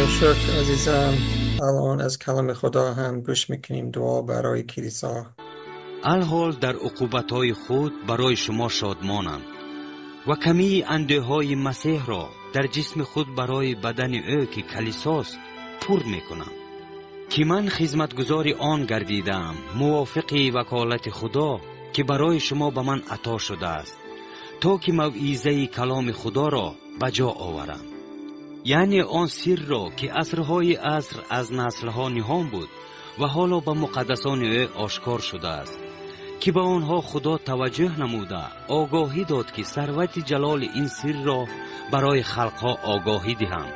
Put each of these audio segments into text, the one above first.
شکر عزیزم. الان از کلام خدا هم گوش میکنیم. دعا برای کلیسا. Алҳол дар уқубатҳои худ барои шумо шодмонам ва камии андӯҳҳои Масеҳро дар ҷисми худ барои бадани ӯ, ки калисост, пур мекунам, ки ман хизматгузори он гардидаам, мувофиқи ваколати Худо, ки барои шумо ба ман ато шудааст, то ки мавъизаи каломи Худоро ба ҷо оварам, яъне он сирро, ки асрҳои аср аз наслҳо ниҳон буд ва ҳоло ба муқаддасони ӯ ошкор шудааст, ки ба онҳо Худо таваҷҷӯҳ намуда огоҳӣ дод, ки сарвати ҷалоли ин сирро барои халқҳо огоҳӣ диҳам.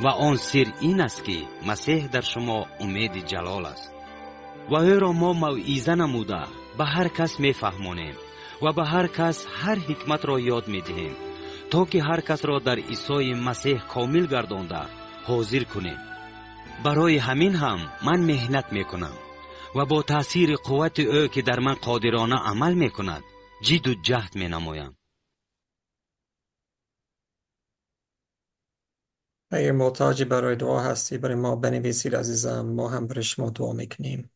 Ва он сир ин аст, ки Масеҳ дар шумо умеди ҷалол аст. Ва ӯро мо мавъиза намуда ба ҳар кас мефаҳмонем ва ба ҳар кас ҳар ҳикматро ёд медиҳем, то ки ҳар касро дар Исои Масеҳ комил гардонда ҳозир кунем. Барои ҳамин ҳам ман меҳнат мекунам ва бо таъсири қуввати ӯ, ки дар ман қодирона амал мекунад, ҷидду ҷаҳд менамоям. اگر محتاجی برای دعا هستی، برای ما بنویسید عزیزم، ما هم برای شما دعا میکنیم.